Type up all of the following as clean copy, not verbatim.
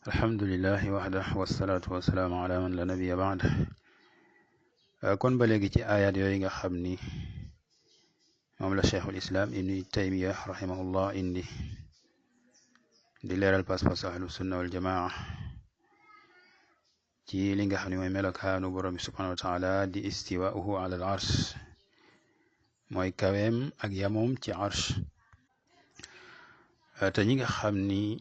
alhamdulillahi waxda wasalaatu wasalaamu ala man la nabiya baad kon ba léegi ci ayat yooyu nga xam ni moom la cheikhul islam ibnu taymiya rahimahullah indi di leeral pas-pas ahlu sunna wal jamaa ci li nga xam ne mooy melokaanu borom bi subhanahu wa taala di istiwauhu ala al arsh mooy kaweem ak yamoom ci arsh te ñi nga xam ni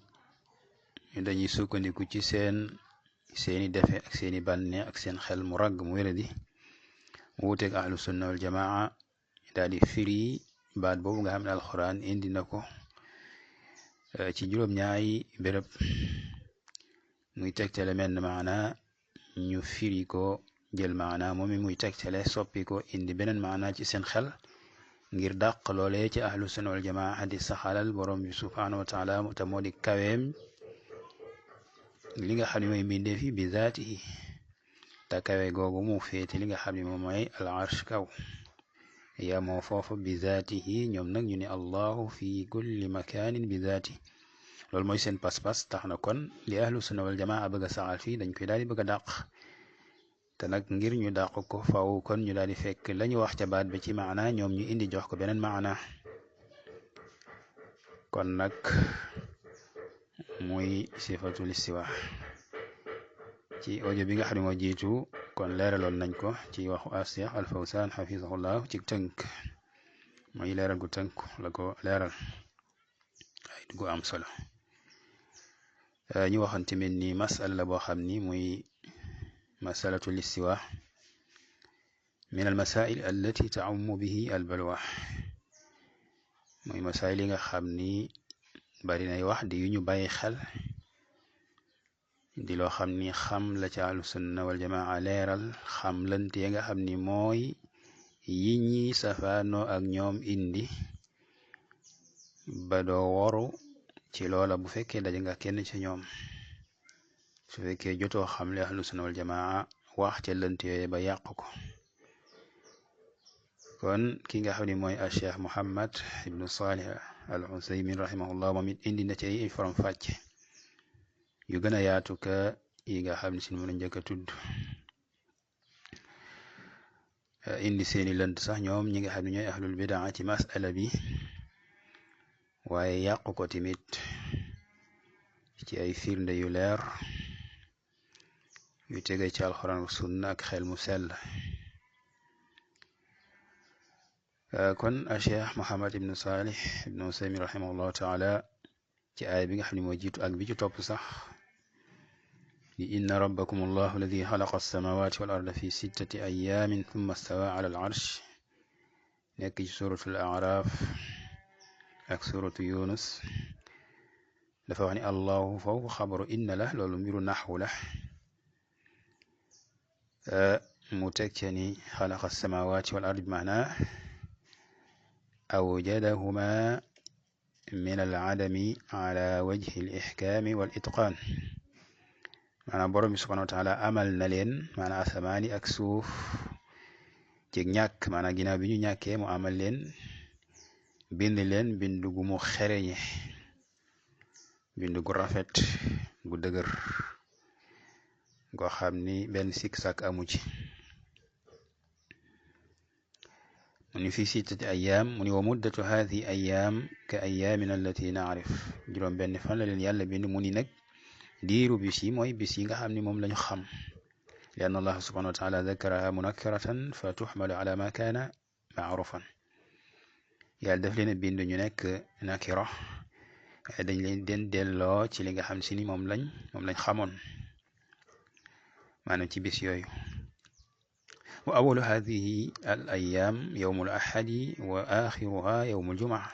dañuy sukkandiku ci seeni defe ak seeni bànne ak seen xel mu ragg mu wéradi mu wuteeg ahlu sunna wal jamaa daal di firi baat boobu nga xam ne alxuraan indi na ko ci juróom-ñaari béréb muy tegtale menn maana ñu firi ko jël maana moom muy tegtale soppi ko indi beneen maana ci seen xel ngir dàq loolee ci ahlu sunna wal jamaa di saxalal borom bi subhanahu wa taala te moo di kaweem li nga xam ne mooy mbindeef yi bi zaatihi te kawe googu mu féete li nga xam ne moom mooy al arsh kaw yaa moo foofu bi zaatihi ñoom nag ñu ne allahu fi kulli makaanin bi zaati loolu mooy seen pas-pas tax na kon li ahlu sunna wal jamaa bëgg a saxal fii dañ koy daal di bëgg a dàq te nag ngir ñu dàq ko faw kon ñu daal di fekk la ñu wax ca baat bi ci maana ñoom ñu indi jox ko beneen maana kon nag muy sifatul istiwa ci audio bi nga xam ne moo jiitu kon leeraloon nañ ko ci waxu Cheikh Al Fawzan xafisahullah ci tënk mooy leeral gu tënk la ko leeral ay dugg am solo ñu waxoon tamit ni masala la boo xam ni muy masalatul istiwa min al masail allati ta'ummu bihi al balwa muy masail yi nga xam ni bari nay wax di yu ñu bàyyi xel di loo xam ni xam la ci ahlu sunna wal jamaa leeral xam lant yi nga xam ni mooy yi ñi safaanoo ak ñoom indi ba doo woru ci loola bu fekkee daje nga kenn ci ñoom su fekkee jotoo xam le ahlu sunna wal jamaa wax ca lant yooyu ba yàq ko kon ki nga xam ni mooy a cheikh Muhammad ibnu Salih al Usaymin rahimahullah moom it indi na ci ay faram fàcce yu gën a yaatu ka yi nga xam ne si mën a njëkk a tudd indi seeni lënt sax ñoom ñi nga xam ne ñooy ahlul bidaa ci masala bi waaye yàqu ko tamit ci ay firnde yu leer yu tege ci alxuraan ak sunna ak xel mu sell kon a cheikh Muhammad ibnu Salih ibnu Usaymin rahimahullahu taala ci aaya bi nga xam ne moo jiitu ak bi ci topp sax di inna rabbakum allahu alladi xalaqa alsamawati wal arda fi sittati ayamin thumma stawa ala al arsh nekk ci suratul araf ak suratu yunus dafa wax ni allahu fawqa xabaru inna la loolu mbiru naxwu la mu teg ca ni xalaqa alsamawati wal ardi bi maana awjadahuma min al adami ala wajhi al ixkaami wal itqaan maanaam borom bi subhanahu wa taala amal na leen maanaam asamaani ak suuf ci ñàkk maanaam ginnaaw bi ñu ñàkkee mu amal leen bind leen bind gu mu xereñe bind gu rafet gu dëgër goo xam ni benn sikk sàkk amu ci mu ni fi sittati ayaam mu ni wa muddatu haadihi ayaam ka ayaamina allati naarif juróom benn fan la leen yàlla bind mu ni nag diiru bis yi mooy bis yi nga xam ni moom lañu xam li anna allah subhanahu wa taala dakaraha munakaratan fa tuxmalu ala ma kaana maarufan yàlla daf leen a bind ñu nekk nakira dañ leen den delloo ci li nga xam si ni moom lañ xamoon maanaam ci bis yooyu wa awalu hadihi al ayam yowmu al ahadi wa axiruha yowmu al jumaa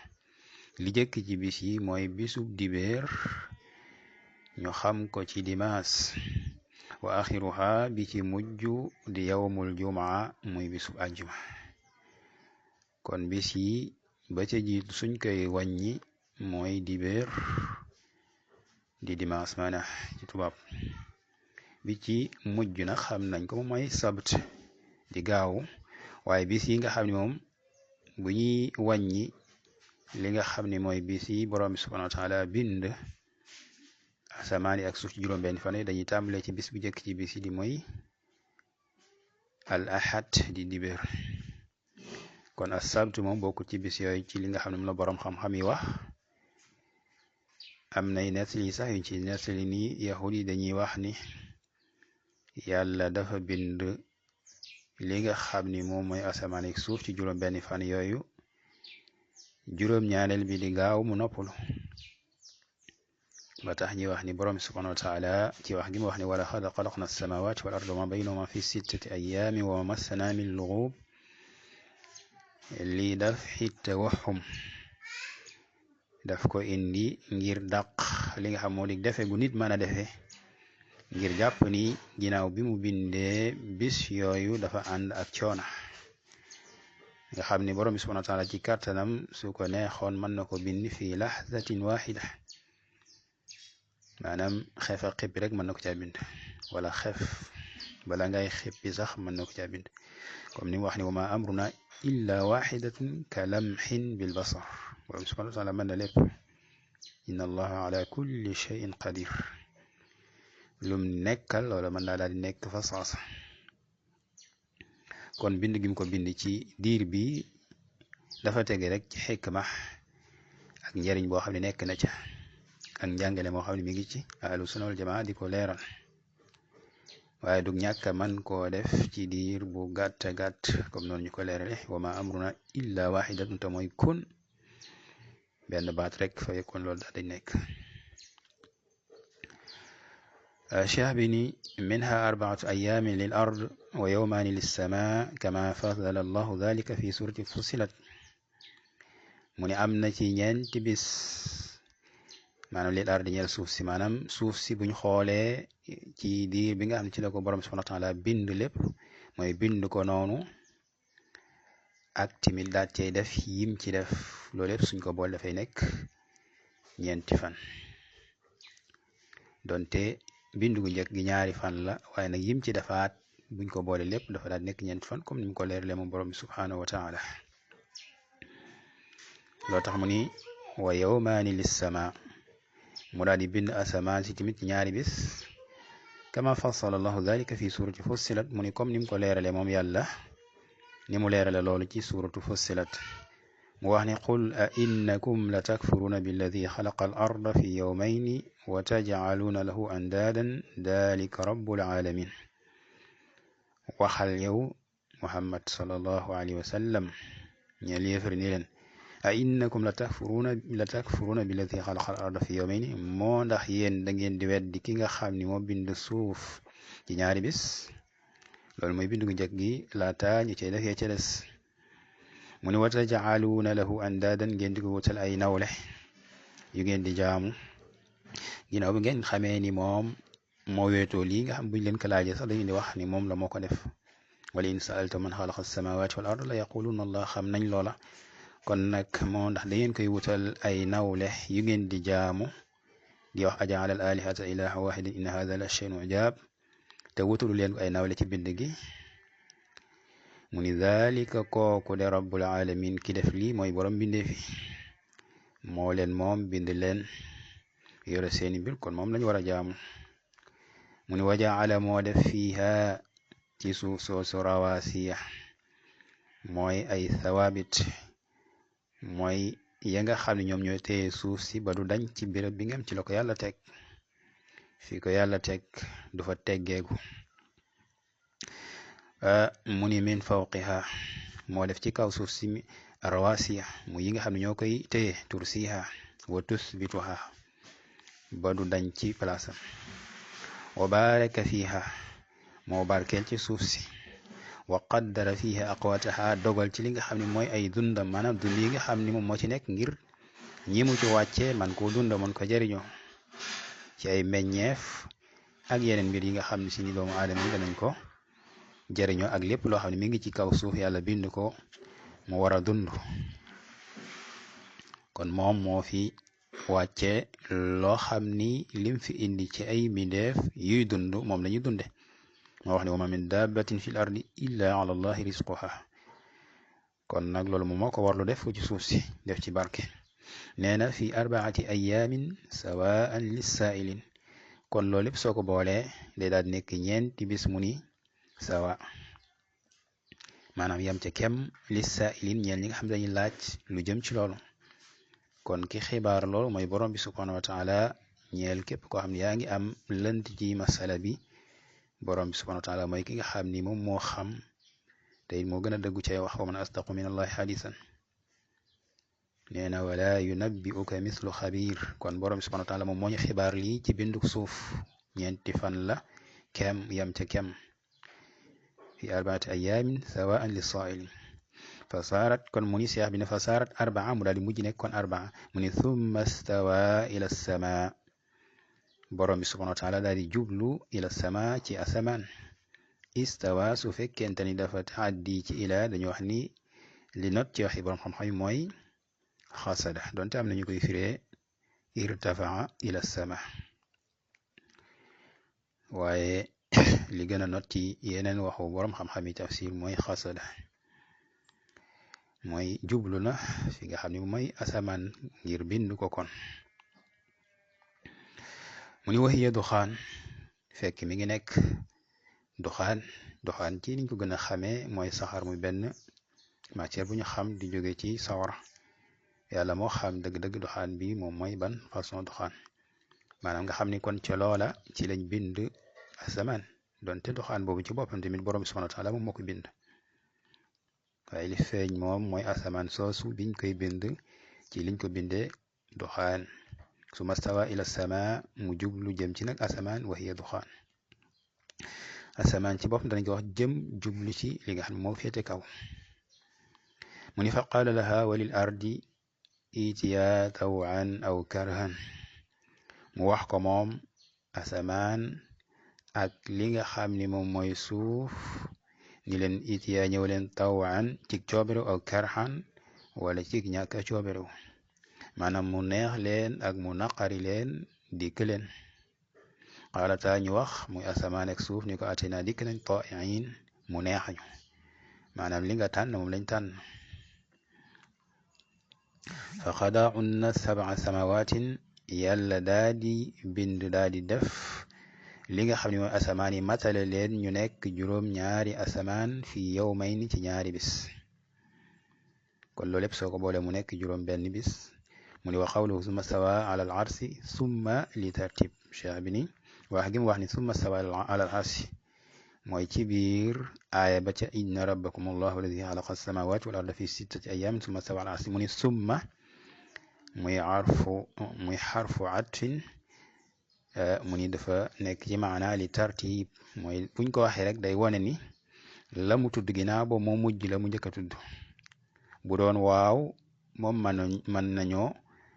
li jëkk ci bis yi mooy bisub dibeer ñu xam ko ci dimaas wa axiruha bi ci mujj di yowmul jumaa muy bisub àjjuma kon bis yi ba ca jiitu suñ koy wàññi mooy dibeer di dimaas maana ci tubaab bi ci mujj na xam nañ ko moom mooy sabt di gaaw waaye bis yi nga xam ne moom bu ñuy wàññi li nga xam ne mooy bis yi borom bi subhanahu wa taala bind asamaan yi ak suuf ci juróom-benn fan yi dañuy tàmbalee ci bis bu njëkk ci bis yi di mooy al ahad di dibéer kon as-sabt moom bokkul ci bis yooyu ci li nga xam ne moom la boroom xam-xam yi wax am nay nettali sax yuñ ci nettali ni yahud yi dañuy wax ni yàlla dafa bind li nga xam ni moom mooy asamaan ak suuf ci juróom-benn fan yooyu juróom-ñaareel bi di gaaw mu noppalu ba tax ñi wax ni borom subhanahu wa taala ci wax gi mu wax ni wala xad xalaqna as-samawati wal arda wa ma baynahuma fi sittati ayyamin wa ma massana min lughub lii daf xitta waxum daf ko indi ngir dàq li nga xam moo di defe gu nit mën a defe ngir jàpp ni ginnaaw bi mu bindee bis yooyu dafa ànd ak coona nga xam ni borom subhanahu wa taala ci kàttanam su ko neexoon mën na ko bind fii lahzatin waxida maanaam xeef ak xippi rek mën na ko caa bind wala xeef bala ngay xippi sax mën na ko caa bind comme ni mu wax ni wa ma amruna illa waxidatun ka lamxin bil basar borom subhanahu wa taala mën na lépp inna allaha ala kulli shay'in qadir lum nekkal wala mën naa daal di nekk fa saasa kon bind gi mu ko bind ci diir bi dafa tege rek ci xikma ak njariñ boo xam ne nekk na ca ak njàngale moo xam ne mi ngi ci ahlu sunna wal jamaa di ko leeral waaye du ñàkk man koo def ci diir bu gàtt gàtt comme noonu ñu ko leerale wa ma amruna illa waxidatun te mooy kun benn baat rek fa yekkoon loolu daal dañ nekk cheikh bi ni minha arbaatu ayamin lil ard wa yawmaani lissama kama fadala allahu dalika fi surati fussilat mu ne am na ci ñeenti bis maanaam lil ard ñeel suuf si maanaam suuf si buñ xoolee ci diir bi nga xam ne ci la ko borom subhanahu wa taala bind lépp mooy bind ko noonu ak timit daat cey def yim ci def loolu lépp suñ ko boole dafay nekk ñeenti fan donte bindu gu njëkk gi ñaari fan la waaye nag yim ci defaat buñ ko boole lépp dafa daal nekk ñeenti fan comme ni mu ko leeralee moom borom bi subhanahu wa taala loo tax mu ni wa yawmaani lissama mu daal di bind asamaan si tamit ñaari bis kama fassala allahu dalika fi surati fussilat mu ni comme ni mu ko leeralee moom yàlla ni mu leerale loolu ci suratu fussilat mu wax ni qul a innakum la takfuruna billadi xalaqa al arda fi yawmayni wa tajcaluuna lahu andaadan dalika rabbul alamin waxal yow muhammad sallallahu alayhi wa sallam ñeel yéefar ni leen a innakum la takfuruna billadi xalaqa al arda fi yawmayni moo ndax yéen da ngeen di weddi ki nga xam ni moo bind suuf ci ñaari bis loolu mooy bindu gu njëkk gi laata ñu cay def yee ca des mu ni wa tajcaluuna lahu andaadan ngeen di ko wutal ay nawle yu ngeen di jaamu ginnaaw bi ngeen xamee ni moom moo weetoo lii nga xam buñ leen ko laajee sax dañu di wax ni moom la moo ko def wala in saalta man xalaqa alsamawati wal ard la yaquluna allah xam nañ loola kon nag moo ndax da ngeen koy wutal ay nawle yu ngeen di jaamu di wax ajaala al alihata ilaha wahidan inna hada la shay'un ujaab te wutalu leen ko ay nawle ci bind gi mu ni dhalika kooku de rabbul alamin ki def lii mooy borom bindee fi moo leen moom bind leen yore seeni mbir kon moom lañu war a jaamu mu ni wajaala moo def fiiha ci suuf soosu rawaasiya mooy ay thawaabit mooy ya nga xam ne ñoom ñooy téye suuf si ba du dañ ci béréb bi nga am ci la ko yàlla teg fi ko yàlla teg du fa teggeegu mu ni min fawqiha moo def ci kaw suuf si rawasiya mu yi nga xam ne ñoo koy téye tursiha wa tusbituha ba du dañ ci palaasam wa baraka fiha moo barkeel ci suuf si wa qaddara fiha aqwataha dogal ci li nga xam ne mooy ay dundam maanaam dund yi nga xam ne moom moo ci nekk ngir ñi mu ci wàccee man koo dunda mën ko jëriñoo ci ay meññeef ak yeneen mbir yi nga xam ne si ni doomu aadama yi danañ ko jëriñoo ak lépp loo xam ne mi ngi ci kaw suuf yàlla bind ko mu war a dund kon moom moo fi wàcce loo xam ni lim fi indi ci ay mbindeef yuy dund moom la ñuy dunde moo wax ne wa ma min dabbatin fil ardi illa ala allahi risquha kon nag loolu moom moo ko warlu def ko ci suuf si def ci barke nee na fi arbaati ayamin sawaan lissaa'ilin kon loolu lépp soo ko boolee day daal nekk ñeenti bis mu ni sawa maanaam yam ca kem lissaa'ilin ñeel ñi nga xam ne dañuy laaj lu jëm ci loolu kon ki xibaar loolu mooy borom bi subhanahu wa taala ñeel képp koo xam ne yaa ngi am lënt ci masala bi borom bi subhanahu wa taala mooy ki nga xam ni moom moo xam te moo gën a dëggu cay wax wa man asdaqu min allahi hadisan nee na wala yunabbi'uka mislu xabiir kon borom bi subhanahu wa taala moom moo ñu xibaar lii ci bindu suuf ñeenti fan la kem yam ca kem fi arbaati ayaamin sawaan lissaa'ilin fa saarat kon mu ni seex bi ne fa saarat arbaa mu daal di mujj nekk kon arbaa mu ni thumma stawa ila sama borom bi subhanahu wa taala daal di jublu ila sama ci asamaan istawa su fekkente ni dafa taaddi ci ila dañu wax ni li not ci waxi borom xam-xam yi mooy xasada donte am nañu koy firee irtafaa ila sama waaye li gën a not ci yeneen waxu borom xam-xam yi tafsir mooy xasada mooy jublu na fi nga xam ne mooy asamaan ngir bind ko kon mu ni waxiya duxaan fekk mi ngi nekk duxaan ci niñ ko gën a xamee mooy saxaar muy benn matière bu ñu xam di jóge ci sawara yàlla moo xam dëgg-dëgg duxaan bi moom mooy ban façon duxaan maanaam nga xam ni kon ca loola ci lañ bind asamaan donte duxaan boobu ci boppam tamit borom bi subhanahu wa taala moom moo ko bind waaye li feeñ moom mooy asamaan soosu biñ koy bind ci liñ ko bindee duxaan su mastawa ila sama mu jublu jëm ci nag asamaan waxiya duxaan asamaan ci boppam danañ ko wax jëm jublu ci li nga xam ne moo féete kaw mu ni fa qaala laha walil ardi itiya tawan aw karhan mu wax ko moom asamaan ak li nga xam ni moom mooy suuf ni leen itiya ñëw leen tawan ci cooberew aw karhan wala ci ñàkk a cooberew maanaam mu neex leen ak mu naqari leen dikk leen xaalata ñu wax muy asamaan ak suuf ni ko atina dikk nañ ta'iin mu neexañu maanaam li nga tànn moom lañ tànn fa xadaahunna sab'a samawaatin yàlla daa di bind daa di def li nga xam ne mooy asamaan yi matale leen ñu nekk juróom-ñaari asamaan fi yawmayni ci ñaari bis kon loolu lépp soo ko boole mu nekk juróom benn bis mu ni wa qawluhu summa stawa ala al arsi summa li tartib cheikh bi ni wax gi mu wax ni summa stawa ala al arsi mooy ci biir aaya ba ca inna rabbakum allahu alladi xalaqa alsamawati wal arda fi sittati ayamin summa stawa ala al arsi mu ni summa muy xarfu atfin mu ni dafa nekk ci maana li tartib mooy buñ ko waxee rek day wone ni la mu tudd ginnaaw ba moo mujj la mu njëkk a tudd bu doon waaw moom mën nañoo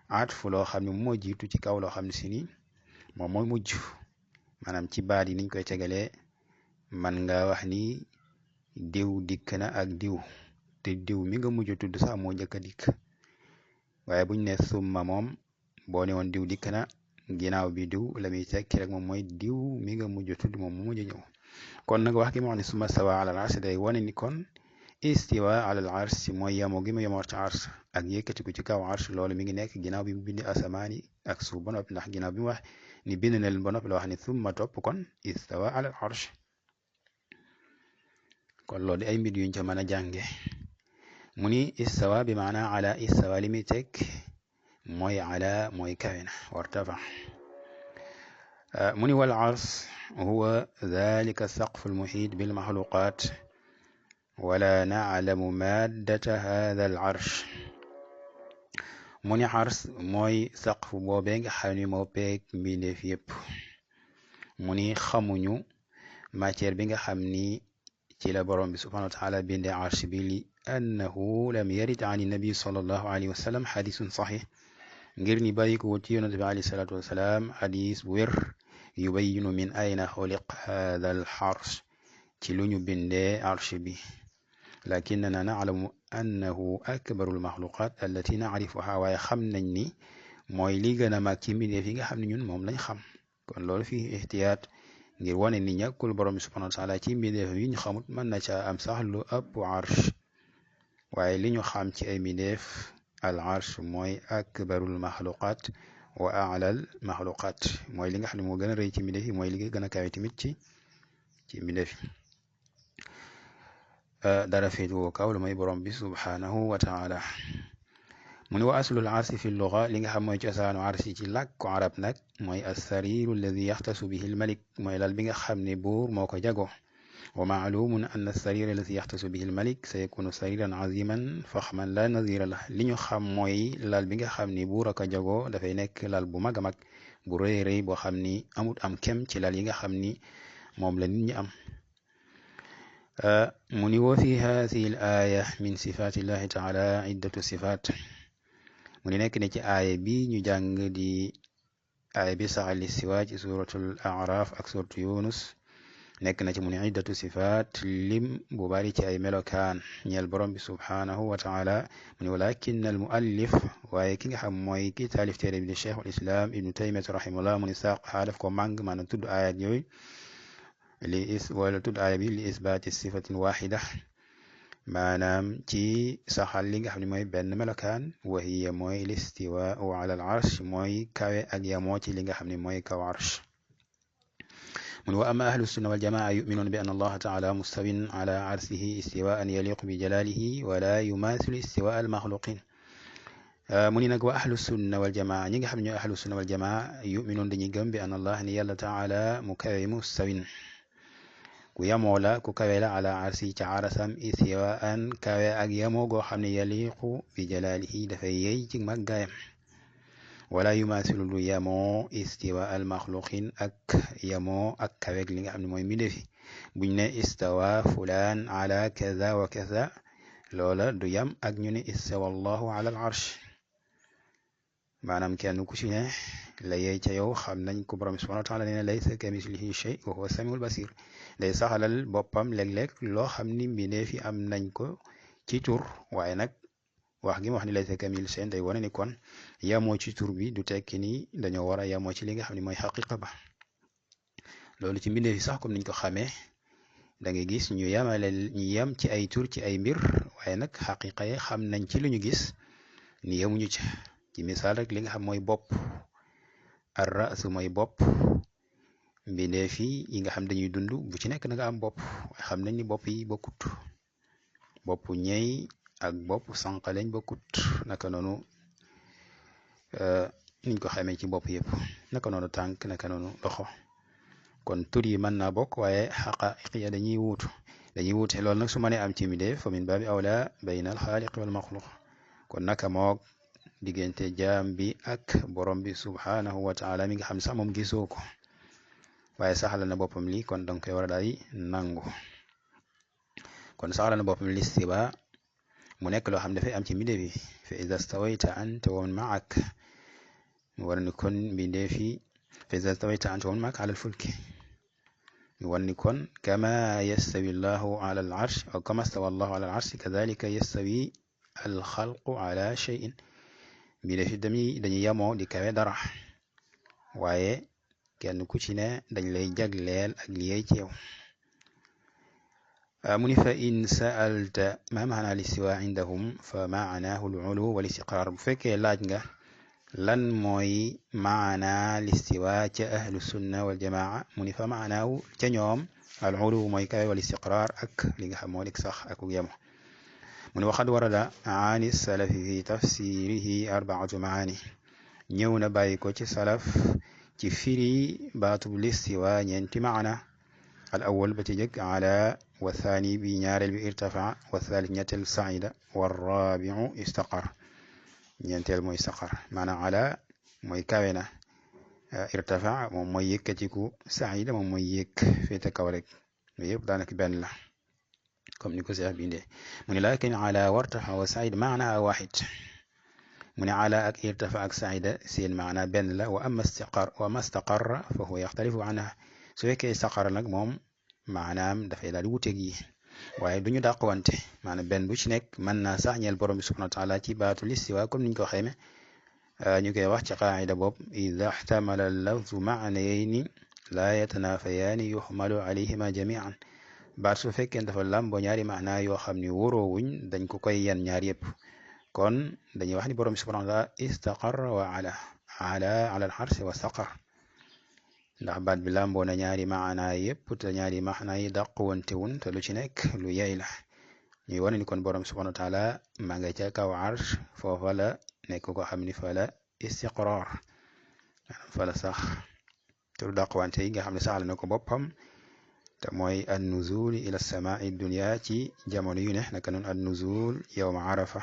atfu loo xam ne moo jiitu ci kaw loo xam ne si ni moom mooy mujj maanaam ci baat yi niñ koy tegalee man nga wax ni diw dikk na ak diw te diw mi nga mujj tudd sax moo njëkk a dikk waaye buñ ne summa moom boo ne woon diw dikk na ginnaaw bi diw la muy tekki rek moom mooy diw mi nga mujj tudd moom mu mujj ñëw kon nag wax gi ma wax ne summa stawa ala al arsh day wane ni kon istiwa ala al arsh mooy yemoo gi mu yemoo ci arsh ak yëkkatiku ci kaw arsh loolu mi ngi nekk ginnaaw bi mu bindi asamaan yi ak suuf ba noppi ndax ginnaaw bi mu wax ni bind na leen ba noppi la wax ni summa topp kon istawa ala al arsh kon loolu di ay mbir yuñ ca mën a jànge mu ni istawa bi maana ala istawa li muy teg mooy ala mooy kawe na wartafa mu ni wal arsh huwa dhalika saqfu almuhit bilmaxluqat wala naclamu maddata hadha al arsh mu ni arsh mooy saqfu boobee nga xam ni moo peeg mbindeef yépp mu ni xamuñu matière bi nga xam ni ci la borom bi subhanahu wa taala binde arsh bi li annahu lam yarid an nabi sallallahu alayhi wa sallam xadisun saxix ngir ni bàyyi ko ci yonent bi alayhi salatu wasalaam xadis bu wér yubayinu min ayna xuliq hada al arsh ci lu ñu bindee arsh bi lakinna naclamu annahu akbaru almaxluqat allati nacrifuha waaye xam nañ ni mooy li gën a mag ci mbindeef yi nga xam ne ñun moom lañ xam kon loolu fii ixtiyaat ngir wane ni ñàkkul borom bi subhanahu wa taala ci mbindeef yi ñu xamut mën na caa am sax lu ëpp arsh waaye li ñu xam ci ay mbindeef al arsh mooy akbarul maxluqat wa a'lal maxluqaat mooy li nga xam ne moo gën a rëy ci mbindeef yi mooy li gën a kawe tamit ci mbindeef yi dara féetuwoo kaw lu may borom bi subhanahu wa taala mu ne wa aslul arsi fi lluga li nga xam mooy cosaanu arsi ci làkku arab nag mooy assariru alladi yaxtasu bihi almalik mooy lal bi nga xam ne buur moo ko jago wa maalumun an assarir alladi yaxtasu bihi almalik sa yakunu sariran aziman faxman la nazira la li ñu xam mooy lal bi nga xam ni buur a ko jago dafay nekk lal bu mag a mag bu rëy rëy boo xam ni amut am kem ci lal yi nga xam ni moom la nit ñi am mu ni wa fi hadihi al aya min sifatillahi taala iddatu sifat mu ni nekk ne ci aaya bi ñu jàng di aaya bi saxal istiwa ci suratul araf ak suratu yunus nekk na ci mu ni iddatu sifaat lim bu bari ci ay melokaan ñeel borom bi subhanahu wa taala mu ni walakin al muallif waaye ki nga xam mooy ki taalif téere bi di cheikhul islam ibnu taymiyata rahimahullah mu ni saq daf ko màng maanaam tudd aayat yooyu wala tudd aaya bi li isbaati sifatin waxida maanaam ci saxal li nga xam ne mooy benn melokaan wa hiya mooy listiwaau ala al arsh mooy kawe ak yamoo ci li nga xam ne mooy kaw arsh mun wa ama ahlu sunna wal jamaa yuminuuna bi anna allaha taala mustawin ala arshihi istiwaan yaliqu bi jalalihi wala yumaasilu istiwaa al maxluqin mu ni nag wa ahlu sunna wal jamaa ñi nga xam ne ñooy ahlu sunna wal jamaa yuminuun dañuy gëm bi anna allah ni yàlla taala mu kawe mustawin ku yamoo la ku kawe la ala arsi ca arasam istiwaan kawe ak yamoo goo xam ne yaliqu bi jalalihi dafay yey ci màggaayam wala yumaasilu lu yamoo istiwa al maxluqin ak yamoo ak kaweeg li nga xam ne mooy mbindeefi buñ ne istawa fulaan ala kaza wa kaza loola du yam ak ñu ne istawa allahu ala al arsh maanaam kenn ku ci ne la yey ca yow xam nañ ko borom subhanahu wa taala nee na laysa kamislihi shay wa huwa samiul basir day saxalal boppam léeg-léeg loo xam ni mbindeef yi am nañ ko ci tur waaye nag wax gi ma wax ni laysa kamil shay day wane ni kon yamoo ci tur bi du tekki ni dañoo war a yamoo ci li nga xam ne mooy xaqiqa ba loolu ci mbindeef yi sax comme niñ ko xamee da ngay gis ñu yam ci ay tur ci ay mbir waaye nag xaqiqa yi xam nañ ci lu ñu gis ni yemuñu ci misaal rek li nga xam mooy bopp ar rasu mooy bopp mbindeef yi nga xam dañuy dund bu ci nekk na nga am bopp waaye xam nañ ni bopp yi bokkut bopp ñey ak bopp sànq lañ bokkut naka noonu niñ ko xamee ci bopp yëpp naka noonu tànk naka noonu loxo kon tur yi mën naa bokk waaye xaqaiqiya dañuy wuute loolu nag su ma nee am ci mbindeef fa min baabi awla bayna al xaaliq wal maxluq kon naka moog diggante jaam bi ak borom bi subhanahu wa taala mi nga xam sax moom gisoo ko waaye saxala na boppam li kon danga koy war a daal di nangu kon saxala na boppam listiwa mu nekk loo xam dafay am ci mbindeef yi fa iza stawayta anta wa man maak mu war ni kon mbindeef yi fa iza stawayta anta wa man maak ala al fulki mu war ni kon kama yastawi allahu ala al arsh aw kama stawa allahu ala al arsh kadhalika yastawi al xalqu ala shay'in mbindeef yi dañuy yamoo di kawe dara waaye kenn ku ci ne dañ lay jagleel ak liyey ci yow mu ni fa in sa'alta ma maana listiwa indahum fa maanaahu al-ulu wal istiqraar bu fekkee laaj nga lan mooy maana listiwa ca ahlu sunna wal jamaa mu ni fa maanaahu ca ñoom al-ulu mooy kawe wal istiqraar ak li nga xam moo dik sax ak yemo mu ni waxad warada aani salafi fi tafsirihi arbaatu maani ñëw na bàyyi ko ci salaf ci firi baatub listiwa ñeenti maana al awal ba ci jëkk ala wa thani bi ñaareel bi irtafa wa thalith ñetteel saida wa rabiu istaqar ñeenteel mooy istaqar maanaam ala mooy kawe na irtafa moom mooy yëkkatiku saida moom mooy yëkk féete kaw rek yooyu yëpp daanaka benn la comme ni ko seex bindee mu ne lakin ala wartafa wa saida maana waxid mu ne ala ak irtafa ak saida seen maana benn la wa ama istaqarra fa huwa yaxtalifu anha su fekkee istaqara nag moom maanaam dafay daal di wuteeg yi waaye du ñu dàqwante maanaam benn bu ci nekk mën naa sax ñeel borom bi subhanahu wa taala ci baatu listiwa comme niñ ko xamee ñu koy wax ci qaida boobu ida ihtamala lafzu maanayayni laa yatanafayaani yuxmalu alayhima jamian baat su fekkee dafa làmboo ñaari maanaa yoo xam ni wóoroowuñ dañ ko koy yan ñaar yëpp kon dañuy wax ni borom bi subhanahu wa taala istaqarra wa ala ala al arsi wa saqar ndax baat bi làmboo na ñaari maana yépp te ñaari maana yi dàqwante wun te lu ci nekk lu yey la ñuy wane ni kon borom subhanahu wa taala ma nga ca kaw arsh foofa la nekk ko xam ni fa la istiqrar fa la sax te lu dàqwante yi nga xam ne saxal na ko boppam te mooy an nuzul ila samai dunya ci jamono yu ne naka noonu an nuzul yawma arafa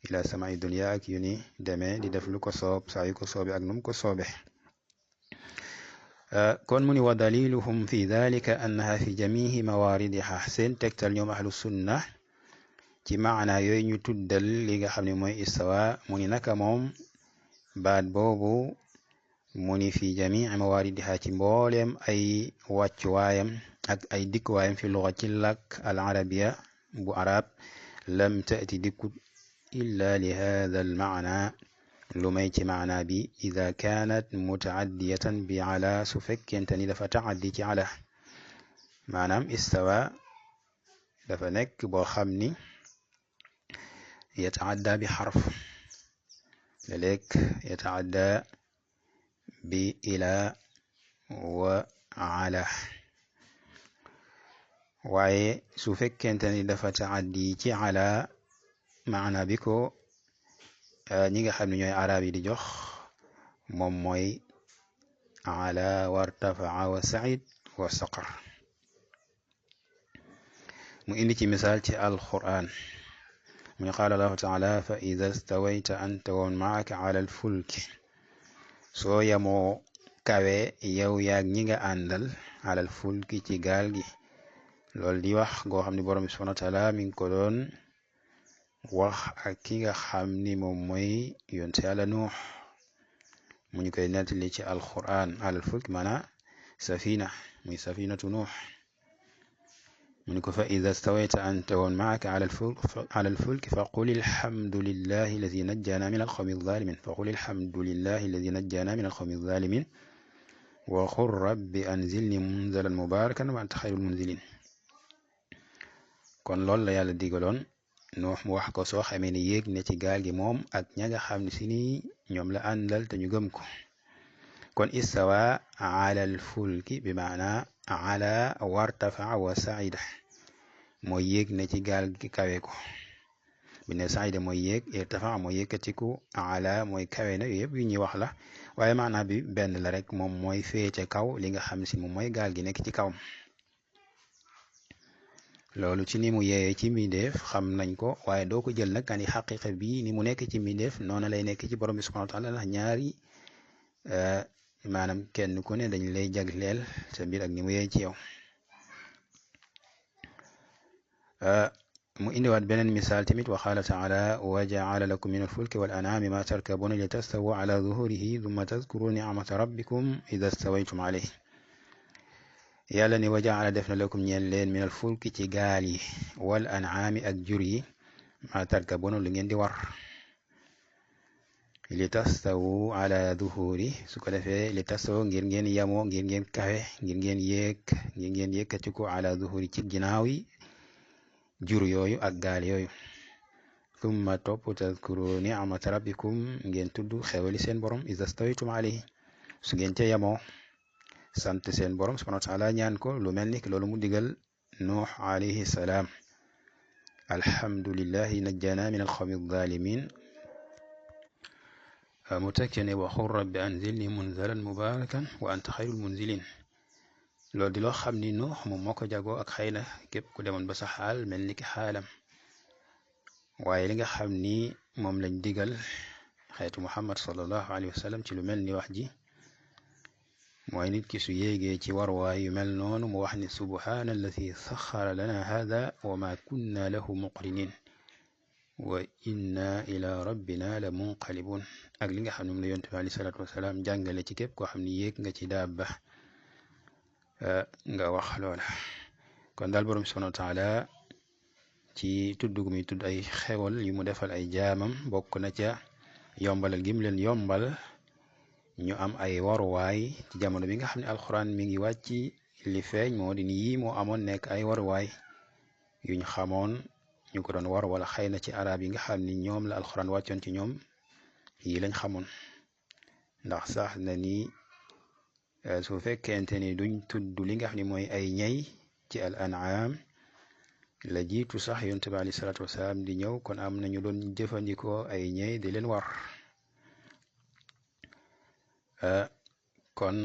ila samai dunya ak yu ni demee di def lu ko soob saa yu ko soobe ak num ko soobe kon mu ni wa daliluhum fi dhalika annaha fi jamihi mawaridiha seen tegtal ñoom ahlu sunna ci maana yooyu ñu tuddal li nga xam ne mooy istawa mu ni naka moom baat boobu mu ni fi jamii mawaridiha ci mbooleem ay wàccuwaayam ak ay dikkuwaayam fi luga ci làkk al arabiya bu arab lam taati dikkut illa li hada al maana lu may ci maana bi ida kaanat mutaaddiyatan bi ala su fekkente ni dafa taaddi ci ala maanaam istawa dafa nekk boo xam ni yataadda bi xarf léeg-léeg yataadda bi ila wa ala waaye su fekkente ni dafa taaddi ci ala maana bi ko ñi nga xam ne ñooy arab yi di jox moom mooy ala wartafaa wa said wa saqar mu indi ci misaal ci alquran mu ne qaala allahu taala fa ida stawayta anta wa man maaka ala alfulki soo yamoo kawe yow yaag ñi nga àndal ala alfulki ci gaal gi loolu di wax goo xam ne borom bi subhanahu wa taala mi ngi ko doon wax ak ki nga xam ni moom mooy yonte Yàlla Nuux mu ñu koy nettali ci alquran alal fulk maana safina muy safinatu Nuux mu ni ko fa ida stawayta anta wa man maaka ala alfulk fa qul alhamdulillahi alladi najjana min alqawmi alzalimin fa qul alhamdulillahi alladi najjana min alqawmi alzalimin wa qul rabbi anzilni munzalan mubarakan wa anta xayrul munzilin kon loolu la Yàlla digaloon Nuux mu wax ko soo xamee ne yéeg ne ci gaal gi moom ak ña nga xam ne si ni ñoom la àndal te ñu gëm ko kon istawa ala al fulki bi maana ala wartafa wa saida mooy yéeg ne ci gaal gi kawe ko bi ne saida mooy yéeg irtafa mooy yëkkatiku ala mooy kawe na yooyu yëpp yu ñuy wax la waaye maana bi benn la rek moom mooy féete kaw li nga xam si moom mooy gaal gi nekk ci kawam loolu ci ni mu yeeyee ci mbindeef xam nañ ko waaye doo ko jël nag ani xaqiqa bi ni mu nekk ci mbindeef noonu lay nekk ci borom bi subhanahu wa taala ndax ñaari maanaam kenn ku ne dañ lay jagleel sa mbir ak ni mu yeey ci yow mu indiwaat beneen misaal tamit wa qaala taala wa jaala lakum min alfulki wal an'aami ma tarkabuna li tastawu ala zuhurihi thumma tadkuru nicmata rabbikum ida stawaytum alayhi yàlla ni wa jaala def na lakum ñeen leen minal fulki ci gaal yi wal an'aami ak jur yi ma tarkabuna lu ngeen di war li tastawu ala duhuri su ko defee li tastawu ngir ngeen yamoo ngir ngeen kawe ngir ngeen yëkkatiku ala duhuri ci ginnaaw yi jur yooyu ak gaal yooyu thumma topp tadkuru ni'mata rabbikum ngeen tudd xewali seen borom iza stawaytum alayhi su ngeen ca yamoo sant seen borom subhanahu wa taala ñaan ko lu mel ni loolu mu digal Nuux alayhi salaam alhamdulillahi najjana min alqawmi alzalimin mu tekke ne wa qul rabbi anzilni munzalan mubarakan wa anta xayrul munzilin loolu di loo xam ni Nuux moom moo ko jagoo ak xëy na képp ku demoon ba sa xaal mel ni ki xaalam waaye li nga xam ni moom lañ digal xeetu Muhammad sallallahu alayhi wa sallam ci lu mel ni wax ji mooy nit ki su yéegee ci warwaay yu mel noonu mu wax ni subhaana alladi saxara lana hada wa ma kunna lahu muqrinin wa inna ila rabbina la munqalibun ak li nga xam ne moom la yonent bi alayhi salaatu wasalaam jàngale ci képp koo xam ni yéeg nga ci daaba nga wax loola kon daal borom subhanahu wa taala ci tudd gu muy tudd ay xewal yu mu defal ay jaamam bokk na ca yombalal gim leen yombal ñu am ay waruwaay ci jamono bi nga xam ne alxuraan mi ngi wàcc li feeñ moo di ni yii moo amoon nekk ay waruwaay yuñ xamoon ñu ko doon war wala xëy na ci arab yi nga xam ni ñoom la alxuraan wàccoon ci ñoom yii lañ xamoon ndax sax na ni su fekkente ni duñ tudd li nga xam ne mooy ay ñay ci al an'am la jiitu sax yonent bi alayhi salaatu wasalaam di ñëw kon am nañu doon jëfandikoo ay ñay di leen war kon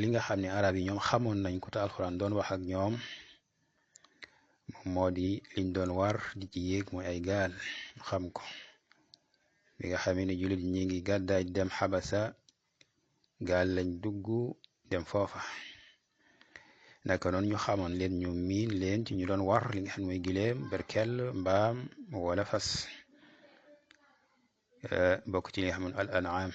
li nga xam ne arab yi ñoom xamoon nañ ko te alxuraan doon wax ak ñoom moo di liñ doon war di ci yéeg mooy ay gaal xam ko bi nga xamee ne jullit ñi ngi gàddaaj dem xabasa gaal lañ dugg dem foofa naka noonu ñu xamoon leen ñu miin leen ci ñu doon war li nga xam ne mooy gileem berkel mbaam wala fas bokk ci li nga xam ne al an'am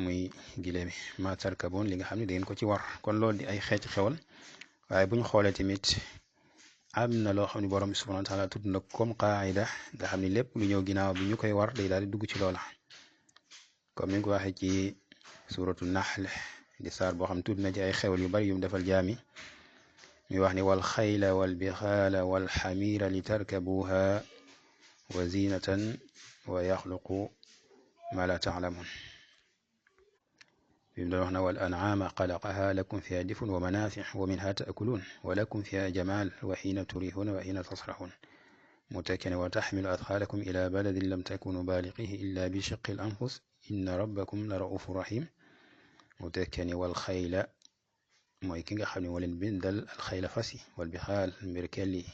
muy gileemi ma tarkabun li nga xam ne da ngeen ko ci war kon loolu di ay xeeti xewal waaye bu ñu xoolee tamit am na loo xam ne borom bi subhanahu wa taala tudd na comme qaida nga xam ne lépp lu ñëw ginnaaw bi ñu koy war day daal di dugg ci loola comme ni nga ko waxee ci suratu nahl di saar boo xam ne tudd na ci ay xewal yu bari yu mu defal jaami ñu wax ni wal xayla wal bixaala wal xamira li tarkabuha wa zinatan wa yaxluqu ma la taalamun بمدرنا والأنعام خلقها لكم فيها دفء ومنافع ومنها تأكلون ولكم فيها جمال وحين تريحون وحين تصرحون متكئا وتحمل أثقالكم إلى بلد لم تكونوا بالغيه إلا بشق الأنفس إن ربكم لرؤوف رحيم متكئا والخيل mooy ki nga xam ne moo leen bindal alxayla fas yi wal bixaal mbirkel yi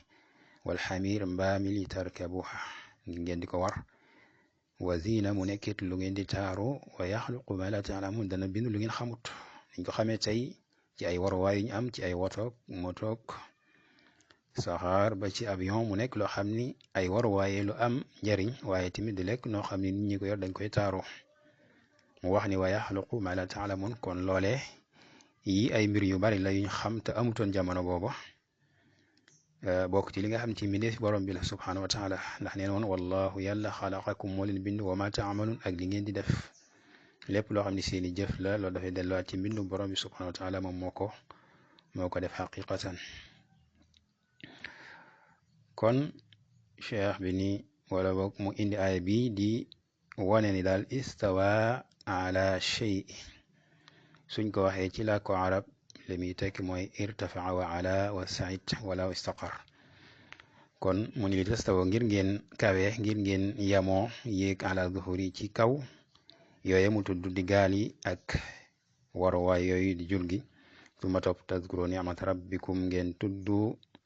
wal xamir mbaami li tarkabuha ngeen di ko war wa zina mu nekkit lu ngeen di taaru wa yaxluqu ma la taalamun dana bind lu ngeen xamut niñ ko xamee tey ci ay waruwaay yu ñu am ci ay wotoog motoog saxaar ba ci avion mu nekk loo xam ni ay waruwaaye lu am njariñ waaye tamit di lekk noo xam ni nit ñi ko yor dañ koy taaru mu wax ni wa yaxluqu ma la taalamun kon loole yi ay mbir yu bari la yuñ xam te amutoon jamono boobu bokk ci li nga xam ci mbindeef borom bi la subhanahu wa taala ndax neen woon wallahu yàlla xalaqakum moo leen bind wa ma taamaluun ak li ngeen di def lépp loo xam ne seeni jëf la loolu dafay delluwaat ci mbindu borom bi subhanahu wa taala moom moo ko def xaqiqatan kon cheikh bi ni wala boog mu indi aaya bi di wane ni daal istawa ala shay suñ ko waxee ci làkku arab li muy tekk mooy irtafaa wa ala wa said wala istaqar kon mu ni li tastawo ngir ngeen kawe ngir ngeen yamoo yéeg ala zuhuri ci kaw yooye mu tudd di gaal yi ak waruwaay yooyu di jur gi suma topp tazkuru ni'mat rabbikum ngeen tudd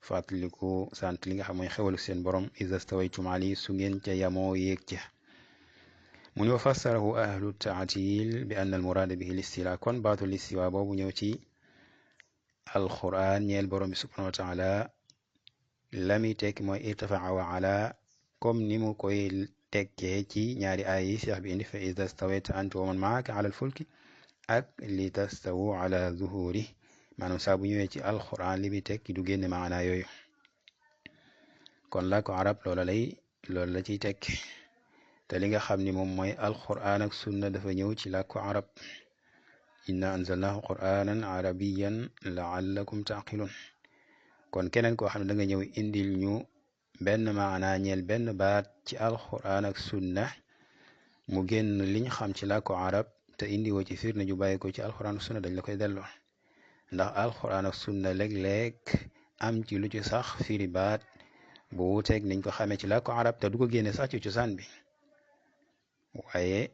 fàttaliku sant li nga xam mooy xewalu seen borom iza stawaytum ali su ngeen ca yamoo yéeg ca mu ni wa fassarahu ahlu taatil bi anna al murada bihi listila kon baatu listiwa boobu ñëw ci alquran ñeel borom bi subhanahu wa taala lami tekki mooy irtafaa wa ala comme ni mu koy tekkee ci ñaari aay yi cheikh bi indi fa iza stawayta anta wa man maaka ala al fulki ak li tastawu ala zuhuri maanaam saa bu ñëwee ci alquran li muy tekki du génne maanaa yooyu kon la ko arab loolu la ciy tekki te li nga xam ni moom mooy alquran ak sunna dafa ñëw ci làkku arab inna anzalnahu quranan arabiyan laallakum taqilun kon keneen koo xam ne da nga ñëw indil ñu benn maanaa ñeel benn baat ci alquran ak sunna mu génn liñ xam ci làkku arab te indi woo ci firnde ju bàyyi ko ci alquran ak sunna dañ la koy delloo ndax alquran ak sunna léeg-léeg am ci lu ci sax firi baat bu wuuteeg niñ ko xamee ci làkku arab te du ko génne sax ci cosaan bi waaye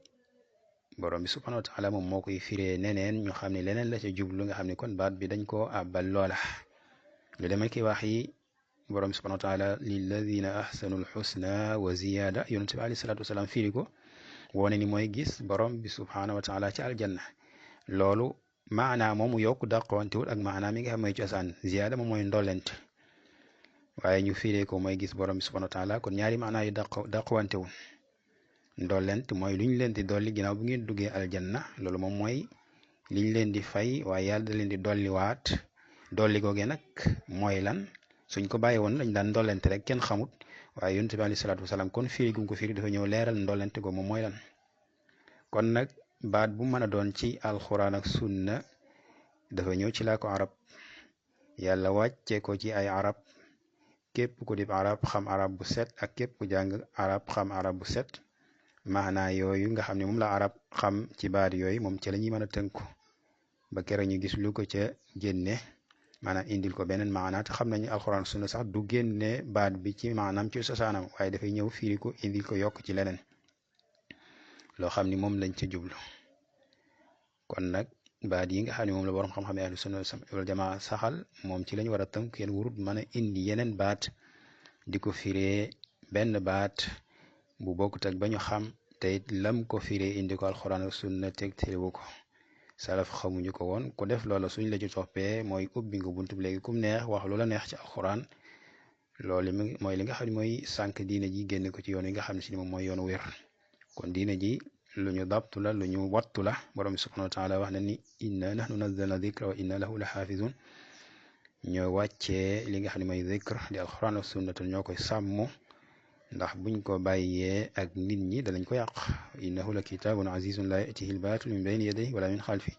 borom bi subhanahu wa taala moom moo koy firee neneen ñu xam ne leneen la ca jublu nga xam ne kon baat bi dañ koo àbbal loola lu demee ki wax yi borom bi subhanahu wa taala lilladina ahsanu lxusna wa ziyada yonent bi alayhi salatu wasalaam firi ko woone ni mooy gis borom bi subhanahu wa taala ci aljanna loolu maanaa moomu yokk dàqwantewul ak maanaa mi nga xam mooy cosaan ziyada moom mooy ndolent waaye ñu firee ko mooy gis borom bi subhanahu wa taala kon ñaari maanaa yu dàqwantewul ndollent mooy lu ñu leen di dolli ginnaaw bu ngeen duggee aljanna loolu moom mooy liñ leen di fay waaye yàlla da leen di dolliwaat dolli googee nag mooy lan suñ ko bàyyi woon lañ daan ndollent rek kenn xamut waaye yonent bi alayhi salaatu wasalaam kon firi gum ko firi dafa ñëw leeral ndollent go moom mooy lan kon nag baat bu mën a doon ci alxuraan ak sunna dafa ñëw ci laa ko arab yàlla wàcce ko ci ay arab képp ku dib arab xam arab bu set ak képp ku jàng arab xam arab bu set maanaa yooyu nga xam ne moom la arab xam ci baat yooyu moom ci la ñuy mën a tënku ba keroog ñu gis lu ko ca génne maanaam indil ko beneen maanaa te xam nañu alxuraan sunna sax du génne baat bi ci maanaam ci cosaanam waaye dafay ñëw firi ko indil ko yokk ci leneen loo xam ni moom lañ ca jublu kon nag baat yi nga xam ne moom la borom xam-xam ahlu sunna wal jamaa saxal moom ci lañ war a tënk kenn warut mën a indi yeneen baat di ko firee benn baat bu bokkut ak ba ñu xam te it lam ko firee indi ko alxuraan ak sunna tegtaliwu ko salaf xamuñu ko woon ku def loola suñ la ci toppee mooy ubbi nga buntu bi léegi kum neex wax lu la neex ci alxuraan loolu mooy li nga xam ne mooy sànq diine ji génn ko ci yoon yi nga xam ne si moom mooy yoonu wér kon diine ji lu ñu dabtu la lu ñu wattu la borom bi subhanahu wa taala wax na ni inna nahnu nazzalna dikra wa inna lahu la xaafizun ñoo wàccee li nga xam ne mooy dikr di alxuraan ak sunnata ñoo koy sàmm ndax buñ ko bàyyee ak nit ñi danañ ko yàq innahu la kitaabun azizun la yatihi lbaatilu min bayni yadayhi wala min xalfi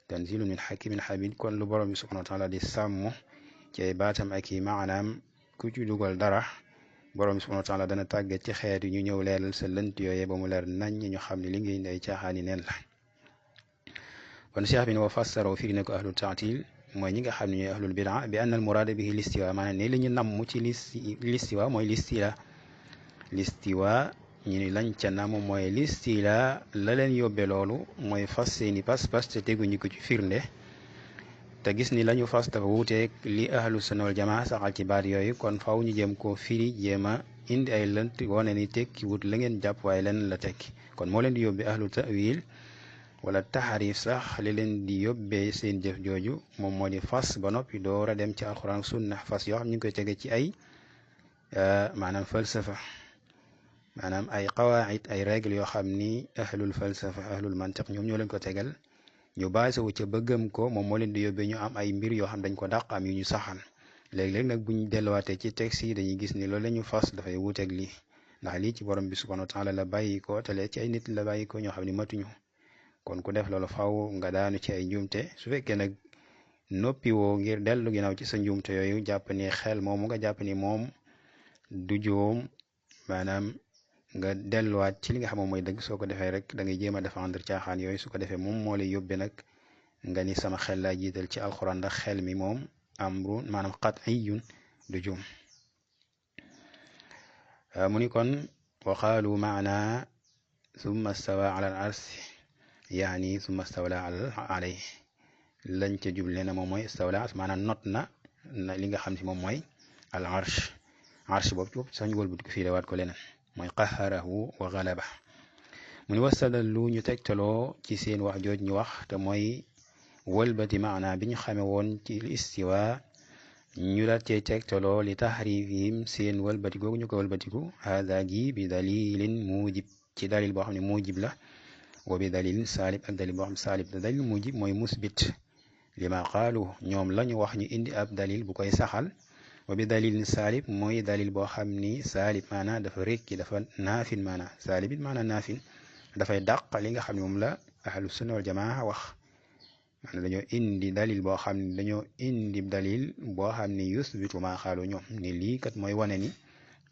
tanzilun min hakimin hamid kon lu borom bi subhanahu wa taala di sàmm ci ay baatam ak i maanaam ku ci dugal dara borom bi subhanahu wa taala dana tàggat ci xeet yi ñu ñëw leeral sa lënt yooyee ba mu leer nañ ñu xam ne li ngay indi ay caaxaani neen la kon cheikh bi ne wa fassaro firi ne ko ahlul taatil mooy ñi nga xam ne ñooy ahlul bidaa bi anna al muraada bihi listiwa maanaam ne li ñu namm ci listiwa mooy listiwa ñu ni lañ ca namm mooy listila la leen yóbbe loolu mooy fas seeni pas-pas te teguñu ko ci firnde te gis ni lañu fas dafa wuuteeg li ahlu sunna wal jamaa saxal ci baat yooyu kon faw ñu jéem koo firi jéem a indi ay lënt wane ni tekki wut la ngeen jàpp waaye lenn la tekki kon moo leen di yóbbee ahlu tawil wala taxarif sax li leen di yóbbee seen jëf jooju moom moo di fas ba noppi door a dem ci alxuraan sunna fas yoo xam ñu ngi koy tege ci ay maanaam falsafa maanaam ay qawaid ay règle yoo xam ni ahlul falsafa ahlul mantiq ñoom ñoo leen ko tegal ñu basé wu ca bëggam ko moom moo leen di yóbbee ñu am ay mbir yoo xam dañ ko dàq am yu ñu saxal léeg-léeg nag buñ delluwaatee ci texte yi dañuy gis ni loolu la ñu fas dafay wuuteeg lii ndax lii ci borom bi subhanahu wa taala la bàyyi ko te ci ay nit la bàyyi ko ñoo xam ne matuñu kon ku def loolu faw nga daanu ci ay njuumte su fekkee nag noppi woo ngir dellu ginnaaw ci sa njuumte yooyu jàpp ni xel moomu nga jàpp ni moom du juum maanaam nga delluwaat ci li nga xam moom mooy dëgg soo ko defee rek da ngay jéem a défendre caaxaan yooyu su ko defee moom moo lay yóbbee nag nga ni sama xel laa jiital ci alxuraan ndax xel mi moom amru maanaam qat'iyyun du juum mu ni kon wa qaalu maana summa stawa ala al arsi yaani summa stawla alay lañ ca juble na moom mooy stawla maanaam not na li nga xam si moom mooy al arsh boobu sax ñu wëlbati ko fiirewaat ko leneen mooy qaharahu wa galaba mu ni wastadallu ñu tegtaloo ci seen wax jooj ñu wax te mooy wëlbati maana bi ñu xame woon ci istiwa ñu la cay tegtaloo li tahrifihim seen wëlbati googu ñu ko wëlbatiku hada gi bi dalilin mujib ci dalil boo xam ne mujib la wa bi dalilin saalib ak dalil boo xam saalib te dalil mujib mooy musbit li ma qaalu ñoom lañu wax ñu indi ab dalil bu koy saxal wa bi dalilin saalib mooy dalil boo xam ni saalib maana dafa rekki dafa naafin maana saalib it maana naafin dafay dàq li nga xam ne moom la ahlu sunna wal jamaa wax maanaam dañoo indi dalil boo xam ne dañoo indi dalil boo xam ni yusbitu maa xaalu ñoom ni lii kat mooy wane ni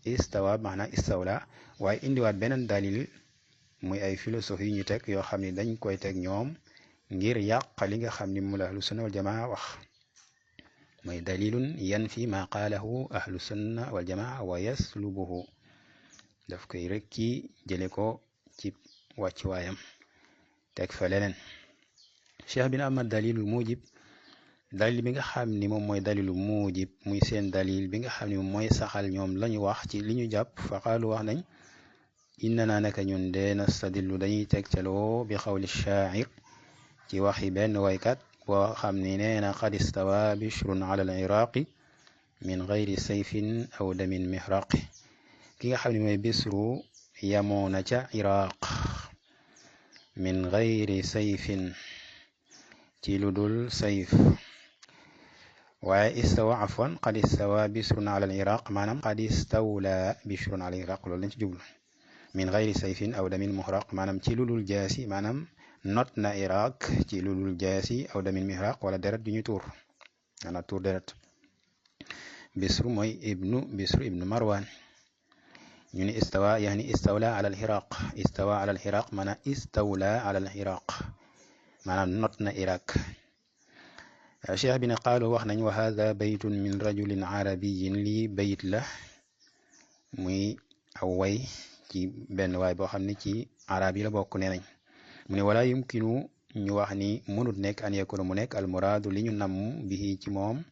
istawa maanaam istawla waaye indiwaat beneen dalil muy ay philosophie yu ñu teg yoo xam ne dañ koy teg ñoom ngir yàq li nga xam ni moom la ahlu sunna wal jamaa wax mooy dalilun yanfi maa qaalahu ahlu sunna wal jamaa wa yaslubuhu daf koy rek ci jële ko ci wàcc waayam teg fa leneen cheikh bi na ama dalilul mujib dalil bi nga xam ni moom mooy dalilu mujib muy seen dalil bi nga xam ni moom mooy saxal ñoom lañu wax ci li ñu jàpp fa qaalu wax nañ inna naa naka ñun de nastadillu dañuy tegtaloo bi xawli shaa'ir ci waxi benn waykat boo xam ni nee na qad istawa bishrun ala al iraqi min gayri sayfin aw damin mihraqi ki nga xam ne mooy bisru yamoo na ca iraq min gayri sayfin ci lu dul sayf waaye istawa afwan qad istawa bishrun ala al iraq maanaam qad istawla bishrun ala al iraq loolu lañ ci jublu min gayri sayfin aw damin mihraq maanaam ci lu dul jaasi maanaam not na iraq ci lu dul jaasi aw damin mihraq wala deret ju ñu tuur maanaam tuur deret bisru mooy bisru ibnu marwan ñu ni istawa yani istawla ala al-Iraq, istawa ala al-Iraq maanaam istawla ala al-Iraq maanaam not na Iraq. cheikh bi ne qaalu wax nañ wa hada baytun min rajulin arabiyin, lii bayit la muy aw way ci benn waay boo xam ne ci arab yi la bokk nee nañ. mu ne wala yumkinu ñu wax ni mënut nekk an yakuna mu nekk almuraadu li ñu namm bihi ci moom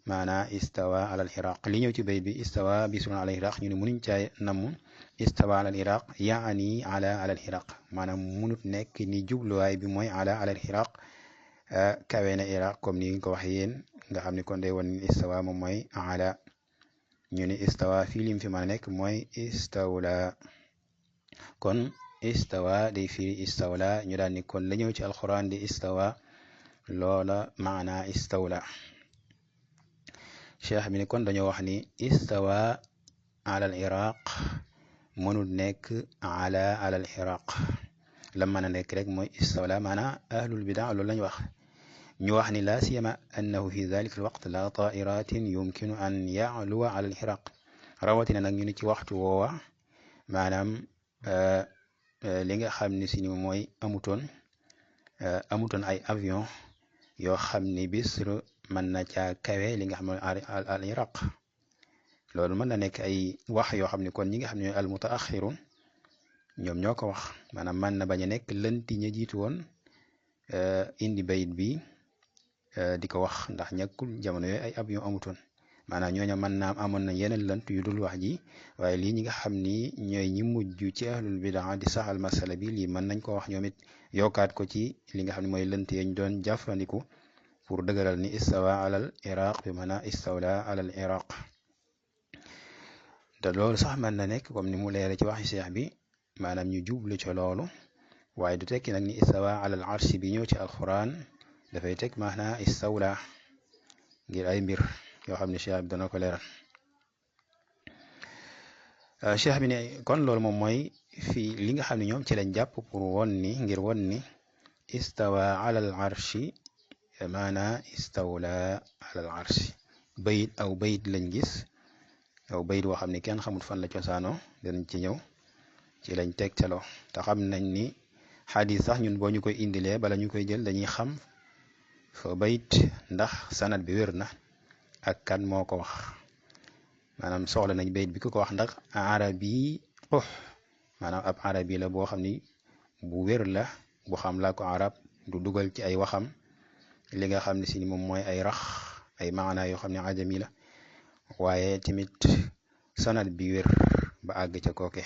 maanaa istawa ala al-Iraq. li ñëw ci bayit bi istawa bisun ala al-Iraq ñu ne mënuñ caa namm istawa ala al-Iraq yaani ala al-Iraq maanaam mënut nekk ni jubluwaay bi mooy ala al-Iraq kawe na Iraq comme ni ko waxee yéen nga xam ne kon day won istawa moom mooy ala. ñu ne istawa fii lim fi mën a nekk mooy istawla, kon istawa day firi istawla ñu daan ni kon la ñëw ci alquran di istawa loola maana istawla. cheikh bi ni kon dañoo wax ni istawa ala al Iraq mënul nekk ala al Iraq, la mën a nekk rek mooy istawla maana ahlul bidaa loolu lañ wax. ñu wax ni la siyama annahu fi dhalika alwaqt la tairatin yumkinu an ya'luwa ala al-Iraq, rawatina nag ñu ni ci waxtu woowa maanaam li nga xam ne si ni mooy amutoon ay avion yoo xam ni Bisr mën na caa kawe li nga xam ne al-Iraq. loolu mën na nekk ay wax yoo xam ne kon ñi nga xam ne al mutaaxirun ñoom ñoo ko wax, maanaam mën na bañ a nekk lënti ña jiitu woon indi bayit bi di ko wax, ndax ñàkkul jamono yooyu ay avion amutoon, maanaam ñooñu mën naa amoon nañ yeneen lënt yu dul wax ji, waaye lii ñi nga xam ni ñooy ñi mujj ci ahlul bidaa di saxal masala bi lii mën nañ ko wax ñoom it yokkaat ko ci li nga xam ne mooy lënt yañ doon jàppandiku pour dëgëral ni istawa alal Iraq bi maanaam istawla alal Iraq. te loolu sax mën na nekk comme ni mu leere ci waxi seex bi maanaam ñu jublu ci loolu, waaye du tekki nag ni istawa alal arshi bi ñëw ci alquran dafay teg maanaa istawla ngir ay mbir yoo xam ne cheikh bi dana ko leeral. cheikh bi ne kon loolu moom mooy fii li nga xam ne ñoom ci lañ jàpp pour won ni ngir won ni istawa alal arshi maanaa istawla alal arshi. bayit aw bayit lañ gis, aw bayit woo xam ne kenn xamut fan la cosaanoo, danañ ci ñëw ci lañ tegtaloo. te xam nañ ni xadis sax ñun boo ñu koy indilee bala ñu koy jël dañuy xam fa bayit ndax sanad bi wér na ak kan moo ko wax, maanaam soxla nañ bayit bi ku ko wax ndax arabi maanaam ab arabi la boo xam ni bu wér la bu xam laa ko arab du dugal ci ay waxam li nga xam ne si ni moom mooy ay rax ay maana yoo xam ne ajami la, waaye tamit sanad bi wér ba àgg ca kooke.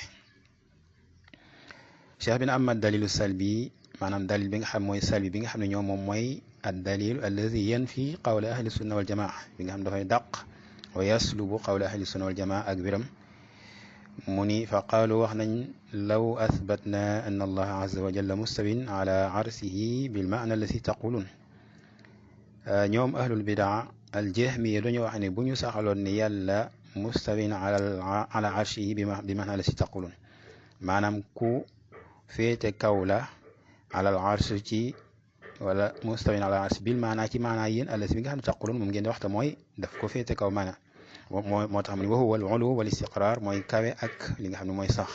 cheikh bi na amma dalilu salbi maanaam dalil bi nga xam mooy salbi bi nga xam ne ñoom moom mooy ad dalil alladi yanfi qawla ahli sunna wal jamaa, bi nga xam dafay dàq wa yaslubu qawla ahli sunna wal jamaa ak biram. mu ni fa qaalu wax nañ law athbatna anna allaha azza wa jalla mustawin ala arsihi bil maana allati taqulun. ñoom ahlul bidaa al jahmiya dañoo wax ne bu ñu saxaloon ni yàlla mustawin ala arshihi bi maana allati taqulun, maanaam ku féete kaw la alal arsh ci wala mustawin ala arsh bil maanaa ci maanaa yéen allati bi nga xam ne taqulun moom ngeen di waxta mooy daf ko féete kaw maana moo tax mu ni wa huwa al ulu wal istiqrar mooy kawe ak li nga xam ne mooy sax.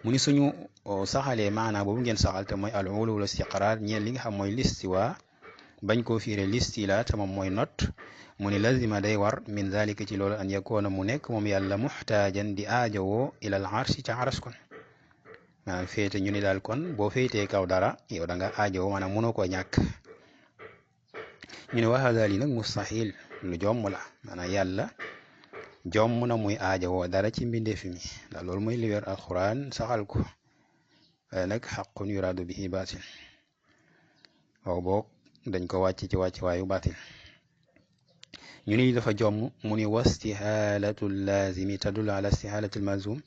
mu ni suñu saxalee maanaa boobu ngeen saxal te mooy al ulu wal istiqrar ñeen li nga xam mooy listiwa bañ koo fiire listila te moom mooy not, mu ni lazima day war min zalika ci loolu an yakoona mu nekk moom yàlla muxtaajan di aajowoo ilal arshi ca aras kon maanaam féete ñu ni daal kon boo féetee kaw dara yow da nga aajowoo maanaam mënoo koo ñàkk. ñu ne wa hada li nag mustahil lu jomm la, maanaam yàlla jomm na muy aajowoo dara ci mbindeefi mi ndax loolu mooy li wér alquran saxal ko, waaye nag xaqun yuraadu bihi baatil waaw boog dañ ko wàcc ci wàcc waayu baatil. ñu ni dafa jomm mu ni wastihalatu lazimi tadul ala istihalati almazum,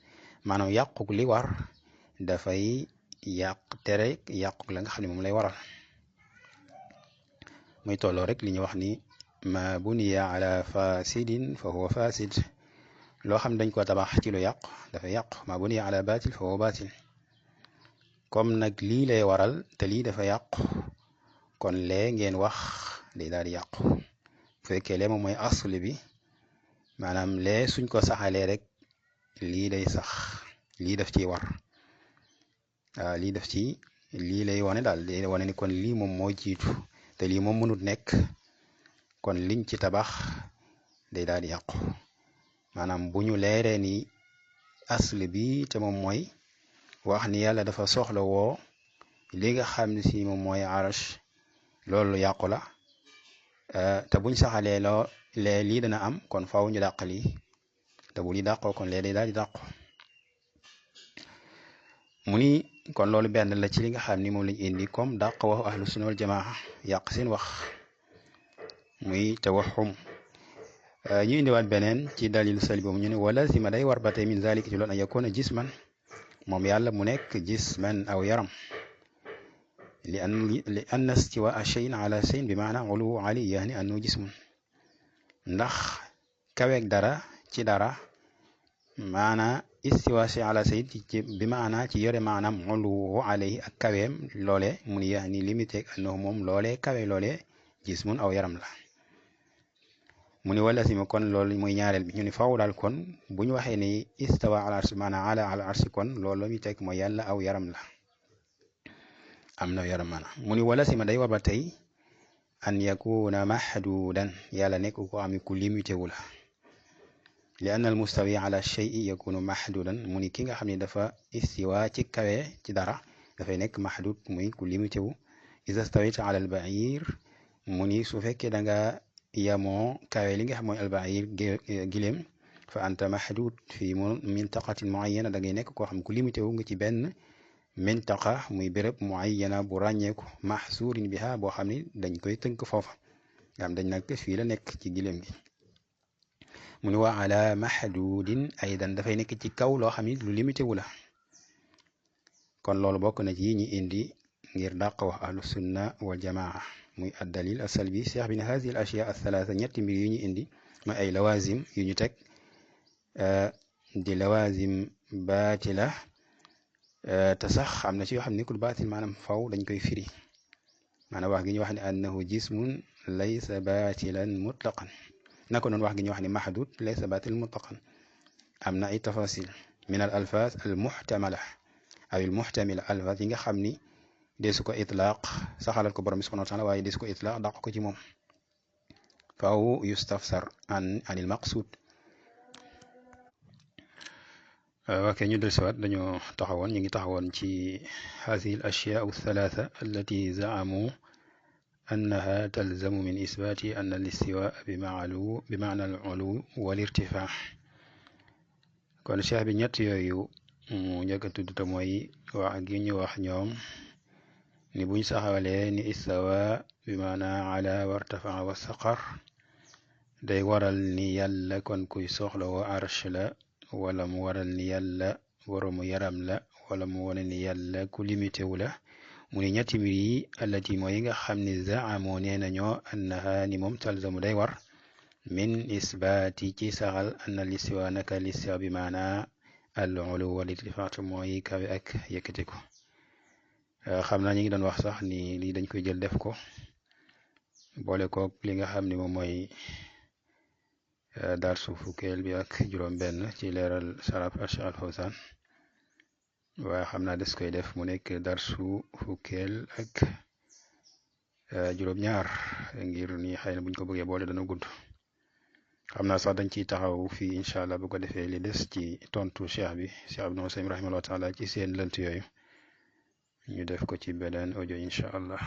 maanaam yàquk li war dafay tere yàquk la nga xam ne moom lay waral. muy tolloo rek li ñu wax ni ma buniya ala fasidin fa huwa fasid, loo xam dañ ko tabax ci lu yàqu dafa yàqu, ma buniya ala batil fa huwa batil. comme nag lii lay waral te lii dafa yàqu kon lee ngeen wax day daal di yàqu. bu fekkee lee moom mooy asli bi maanaam lee suñ ko saxalee rek lii day sax lii daf ciy war waaw lii lay wane daal day wane ni kon lii moom moo jiitu te lii moom mënut nekk kon liñ ci tabax day daal di yàqu maanaam bu ñu leeree ni asl bi te moom mooy wax ni yàlla dafa soxla woo li nga xam ne si moom mooy arash loolu yàqu la te buñ saxalee lii dana am kon faaw ñu dàq lii te bu li dàqoo kon lee day daal di dàqu mu ni kon loolu benn la ci li nga xam ni moom lañ indi comme dàq waxu ahlu sunna wal jamaa yàq seen wax muy tawaxum ñu indiwaat beneen ci dalilu sali boobu ñu ne wala si ma day war ba tey min zalika ci loolu an yakuna jisman moom yàlla mu nekk jisman aw yaram li anna istiwaa shayin ala shayin bi maana ulu ali yani annu jismun ndax kaweeg dara ci dara maana istiwa shay ala shay ci bi maana ci yore maanaam ulu alayhi ak kaweem loole mu ni yani limité annahu moom loole kawe loole jismun aw yaram la mu ni wala sima kon loolu muy ñaareel bi ñu ni faw daal kon bu ñu waxee ni istawa ala arsi maanaam ala arsi kon loolu la muy teg mooy yàlla aw yaram la am na yaram maanaam mu ni wala sima day war ba tey an yakuna mahdudan yàlla nekk ko am ku limité wu la li anna al mustawi ala shay'i yakunu mahdudan mu ni ki nga xam ne dafa istiwa ci kawe ci dara dafay nekk mahdud muy ku limité wu iza stawayta ala al ba'ir mu ni su fekkee da nga yamoo kawe li nga xam mooy al ba'ir gileem fa anta mahdud fi mintaqatin muayyana da ngay nekk koo xam ku limité wu nga ci benn mintaqa muy béréb muayyana bu ràññeeku mahsurin biha boo xam ni dañ koy tënk foofa nga xam dañ nag fii la nekk ci gileem gi mu ni wa ala mahdudin aydan dafay nekk ci kaw loo xam ni lu limité wu la kon loolu bokk na ci ñi indi ngir dàq wax ahlu sunna wal jamaa muy ad dalil as salbi cheikh bi ne hadihi al ashya al thalatha ñetti mbir yu ñu indi mooy ay lawazim yu ñu teg di lawazim baatila te sax am na ci yoo xam ne nekkul baatil maanaam faw dañ koy firi maanaam wax gi ñu wax ne annahu jismun laysa baatilan mutlaqan naka noonu wax gi ñu wax ne mahdud laysa baatilan mutlaqan am na ay tafasil min al alfaz al muhtamala aw al muhtamila alfaz yi nga xam ni deesu ko itlaaq saxalal ko borom bi subhanahu wa taala waaye deesu ko itlaaq dàq ko ci moom faw yustafsar anil maqsud ok ñu del siwaat ñu ngi taxawoon ci hadihi al ashyaa thalatha allati zaamu annaha talzamu min isbaati anna al istiwaa bi maana al ulu wal irtifaa kon cheikh bi ñett yooyu mu njëkk a tudd te mooy wax gi ñu wax ñoom ni buñ saxawalee ni istawa bi maana ala wartafaa wa saqar day waral ni yàlla kon kuy soxla woo arsh la wala mu waral ni yàlla boromu yaram la wala mu wane ni yàlla ku limité wu la mu ni ñetti mbir yi allati mooy yi nga xam ne zaamoo nee nañoo annaha ni moom talzamu day war min isbaati ci saxal anna listiwa naka listiwa bi maana al ulu wal irtifaat mooy kawe ak yëkkati ko xam naa ñu ngi doon wax sax ni lii dañ koy jël def ko boole koog li nga xam ni moom mooy darsu fukkeel bi ak juróom benn ci leeral saraf Cheikh Al Fawzan waaye xam naa des koy def mu nekk darsu fukkeel ak juróom ñaar ngir ni xëy na buñ ko bëggee boole dana gudd xam naa sax dañ ciy taxaw fii incha allah bu ko defee li des ci tontu cheikh bi Cheikh Ibn Usaymin rahimahullah taala ci seen lënt yooyu ñu def ko ci beneen audio incha allah